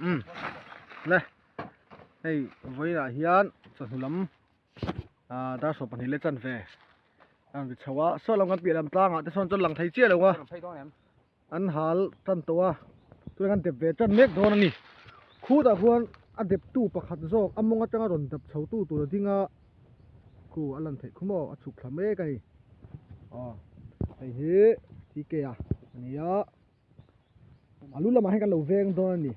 Umm le hei vawiinah hian chawhnu lam ah dar sawm pahnih leh chanve a rawn ti chho a saw lam kan piah lam tlangah te sawn chuan lang thei chiah lo a an hal tan tawh a tunah kan dep ve tan mek dawn a ni khutah khuan a dep tu pakhat zawk a mawng atanga rawn dap chho tu tur a ding a khu a lan theih khu maw a chhuk thla mek a ni aw hei hi TK a ni a. A lu lamah hian kan lo veng dawn a ni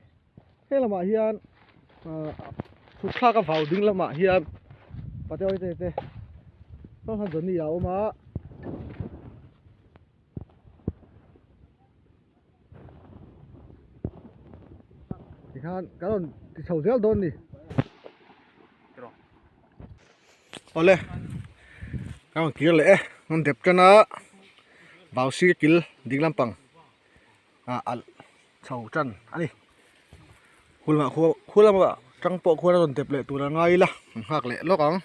heng lamah hian ahh chhuk thlak a vau ding lamah hian patel te te saw hian Johnny a awm a. Tikhan kan rawn ti chho zel dawn a ni. Awle kan rawn kir leh e an dep tan a vau sir kil ding lampang ah alh chho tan a ni khu lamah khuan khu lamah tang pawh khuan a rawn dep leh tur a ngai ila an nghak leh lawk ang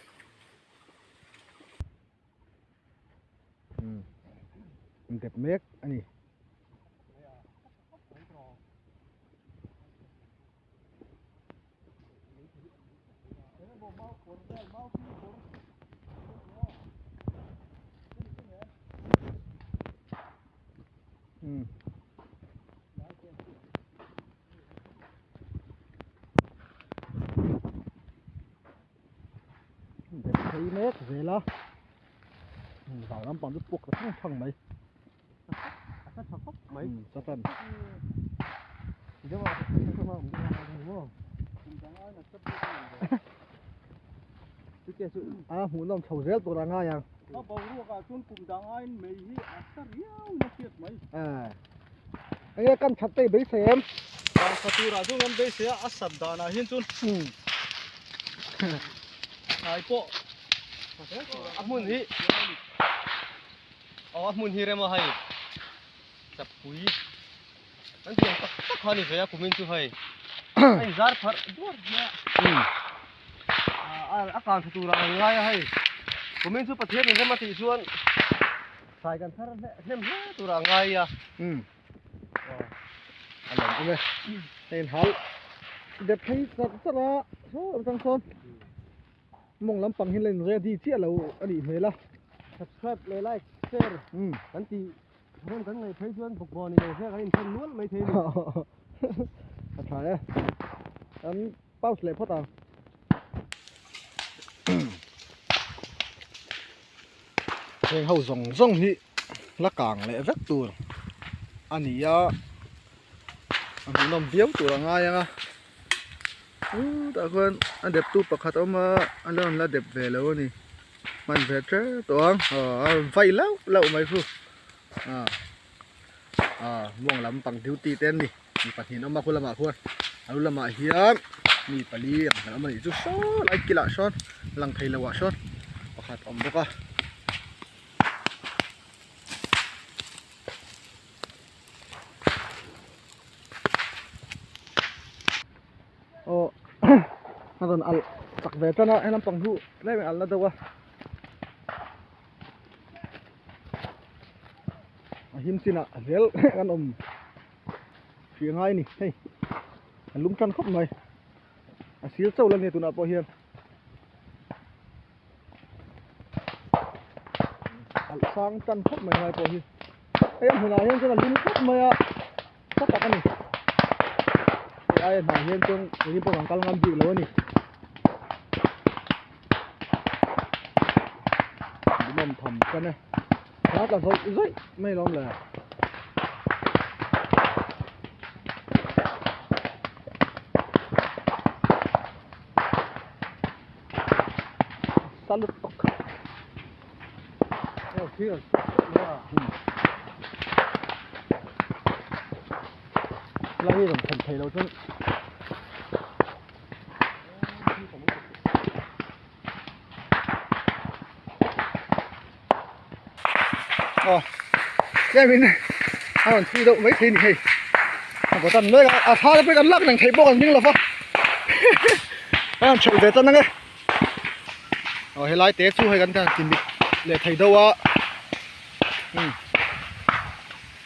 an dep mek a ni. Dep phei mek zel a vau lampang chu puak ta thang thang mai. A sa tha khawp mai. Sa tan. A hmuhnawm chho zel tur a ngai ang. A boruak ah chuan kum dang aiin mei hi a sa riau in a hriat mai. Enge kan that te i beisei em? Tha tur ah chuan kan beisei a, a sat dan ah hian chuan hnai pawh a hmun hi Aw a hmun hi rem a hei chapui an tiang tak tak kha a ni ve a kumin chu hei a in zar pharh duar mai a a kang tha tur ah kan ngai a hei kumin chu Pathian in rem a tih chuan sai kan thar hnem hle tur ah a ngai a. A lawm awm e hei in hal dep phei char char a saw atang sawn. Mawng lampang hi la in ready chiah lo a nih hmel a. Subscribe leh like share kan tih rem kan ngaih phei chuan bawkbawn ni lo se kan inthen nual mai thei a ni. A tha e. Kan pause leh phawt ang. Heng ho zawng zawng hi la kang leh vek tur a ni a. A hmuhnawm viau tur a ngai ang a. Tah khuan a dep tu pakhat a awm a a la rawn la dep ve lo a ni hman ve tep tawh ang aw a rawn vai lauh lauh mai chu ah ah muang lampang duty te an ni mi pahnih an awm a khu lamah khuan a lu lamah hian mi pali ang an awm a nih chu saw lai kilah sawn lang thei lo ah sawn pakhat a awm bawk a. Aw a rawn alh chak ve tan a he lampang hi tlem in alh na deuh a a him chinah zel kan awm hrih a ngai a ni hei a lum tan khawp mai a sil chauh la nia tunah pawh hian alh sang tan khawp mai ngai pawh hi hei a hmunah hian chuan a lum khawp mai a tha tak a ni hei aia hnah hian chuan engin pawh kan kal ngam bik lo a ni limawm tham tan e thla tla zawih zawih mai lawm le. Salut tuk. Oh, here. Lai hi rawn thlen thei lo chuan Aw tlemin a rawn thui deuh mai thei a ni hei a kaw tan mek a a thla te pawh hi kan lak reng theih bawk an hming lova a rawn chhelh ve tan ang e aw helai te chu hei kan ti mit leh thei deuh a umm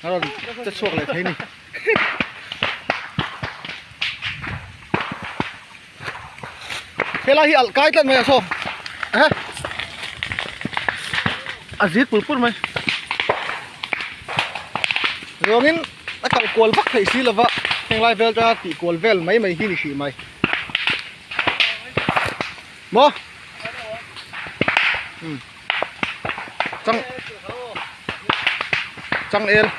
a rawn che chhuak leh thei a ni. Helai hi alh kai tlat mai a saw ehe a zit pur pur mai zawngin a kalh kual vak theih si lova heng lai vel atanga tih kual vel mai mai hi ni hrih mai maw umm chang changel.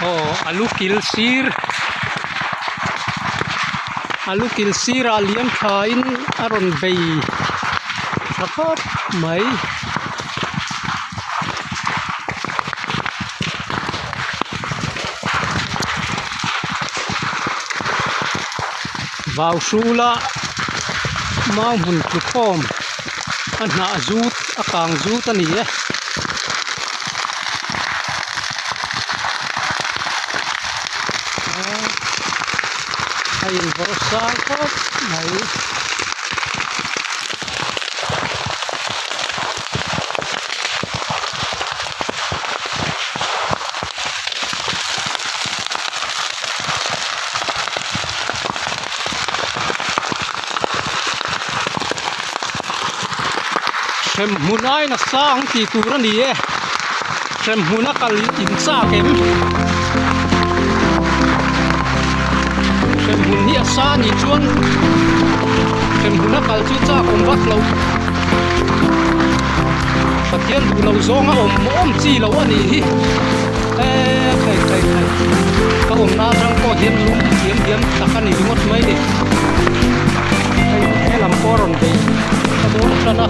Aw alu kil sir alu kil sirah liam tha in a rawn bei tha khawp mai. Vau hrula mau hmun tlukhawm a hnah zut a kang zut a ni e. A invawrh sang khawp mai. Hremhmun aina sang tih tur a ni e hremhmun a kal in chak em hremhmun hi a sa a nih chuan hremhmun a kal chu chak awm vak lo Pathian duh loh zawng a awm awm chi loh a nih hi eee khai khai khai ka awmna atang pawh hian lung thiam hiam tak a ni ringawt mai ni hei he lam pawh a rawn bei ka dawn tan a.